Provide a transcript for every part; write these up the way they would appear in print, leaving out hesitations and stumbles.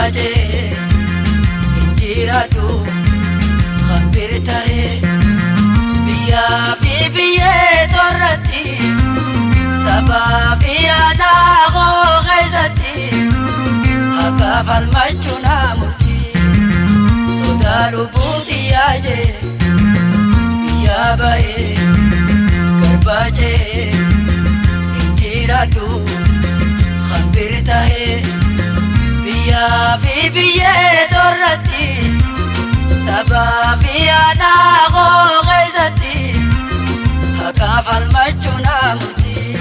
Garbaa ce'ee hin jiraatu hambir ta'ee biyyaa fi biyyee torratti sabaa fi aadaa koo keessatti akka falmachuu naa murtii sodaa lubbuuti yaajee biyyaa ba'ee garbaa ce'ee hin jiraatu hambir ta'ee. Biyyaa fi biyyee torratti sabaa fi aadaa koo keessatti akka falmachuu naa murtii.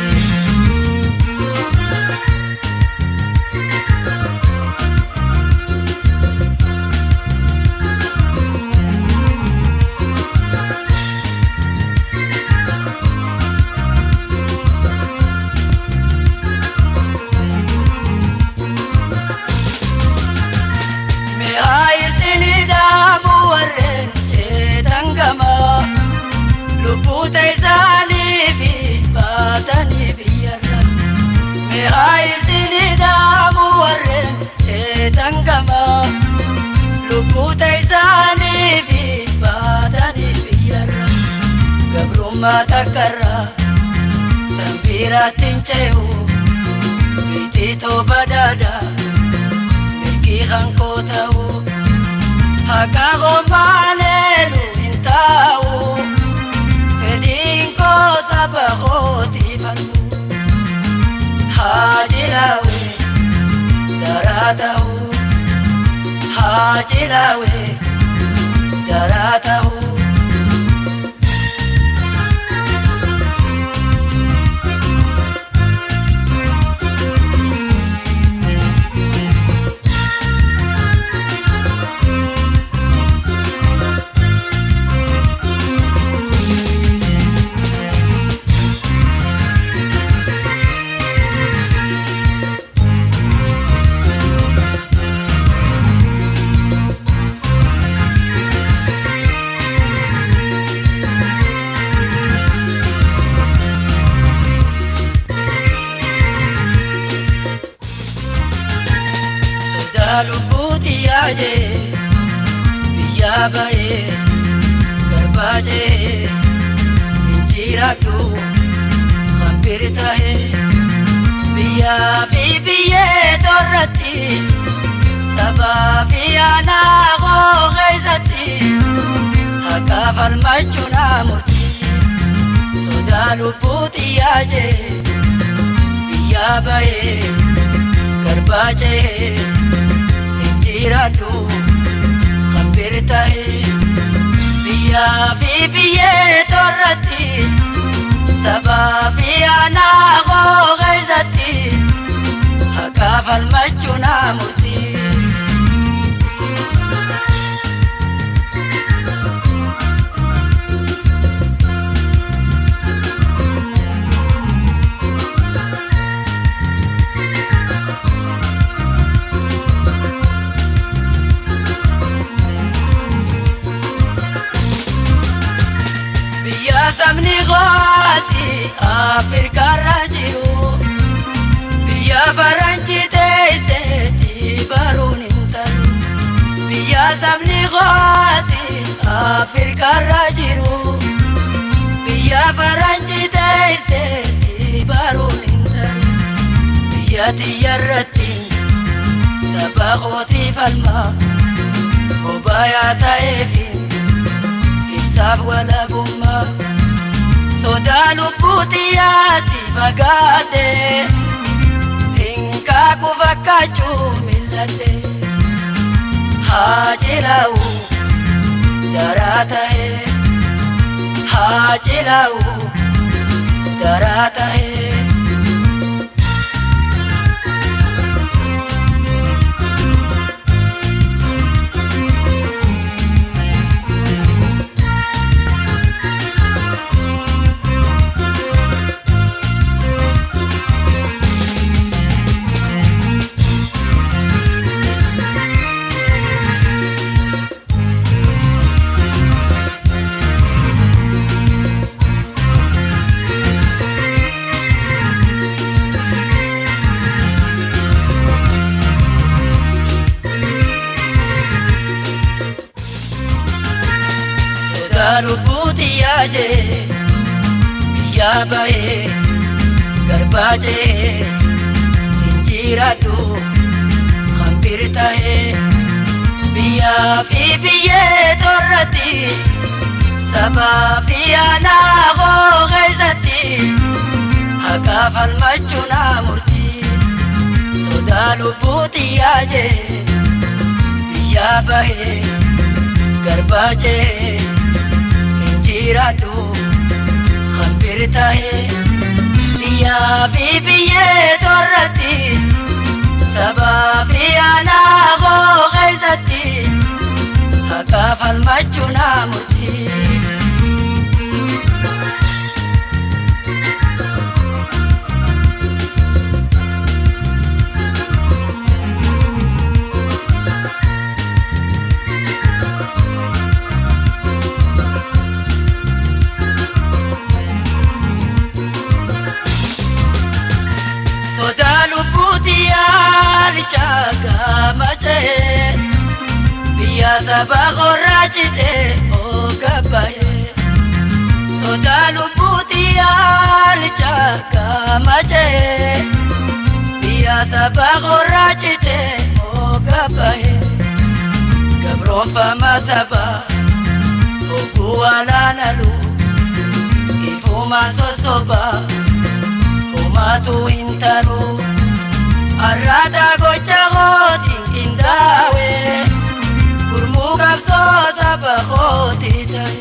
Mi'aa isin dhaabu warreen ceetan gamaa lubbuuta isaanii fi baatanii biyyarra. Mi'aa isin dhaabu warreen ceetan gamaa lubbuuta isaanii fi baatanii biyyarra. Gabrummaa takkarraa tan biraatti hin ce'u biitii tooba daadaa. Mirgi hankoo ta'u haqa homaaleelu hin taa'u fedhiin koo saba kootii falmu haa jilaawe daraa ta'u haa jilaawe daraa ta'u. Sodaa lubbuuti yaajee biyyaa ba'ee garbaa ce'ee hin jiraadhu hambir ta'ee biyyaa fi biyyee torratti sabaa fi aanaa koo keessatti akka falmachuu naa murtii sodaa lubbuuti yaajee biyyaa ba'ee garbaa ce'ee hin jiraadhu hambir ta'ee biyyaa fi biyyee torratti sabaa fi aanaa koo keessatti akka falmachuu naa murtii. Biyya sabni goasi Afrikaarra jiru biyya faranjii teesseetti baruun hin talu. Biyya sabni goasi Afrikaarra jiru biyya faranjii teesseetti baruun hin talu. Biyya tiyyarratti saba kootii falma obayaa ta'eefi. Ibsaaf walabummaa sodaa lubbuuti yaatti fagaate hin kaaku fakkaachuu milladhe haa cilaa'u daraa ta'e haa cilaa'u daraa ta'e. Sodaa lubbuuti yaajee biyya bahee garbaajee injiraadhu hambir tahee biyyaa fi biyyee torratti sabaa fi aanaa koo keessatti haqaa falmachuu naa murtii. Sodaa lubbuuti yaajee biyya bahee garbaajee injiraadhu hambir tahee biyyaa fi biyyee torratti sabaa fi aanaa koo keessatti haqaa falmachuu naa murtii. Sodaa lubbuuti yaalicha gaamachee biyya saba qorraachitee oogabbaye. Sodaa lubbuuti yaalicha gaamachee biyya saba qorraachitee oogabbaye. Gabroonfama saba ogguu alaanalu ifumaan sossobaa. Homatu hintaru arraata gocha kootiin qindaa'e gurmuu qabsoo saba kootii ta'e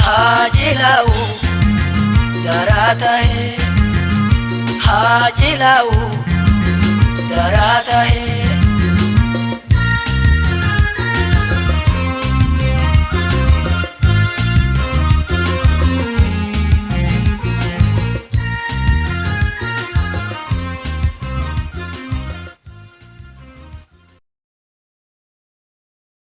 haa cilaa'u daraa ta'e haa cilaa'u daraa ta'e.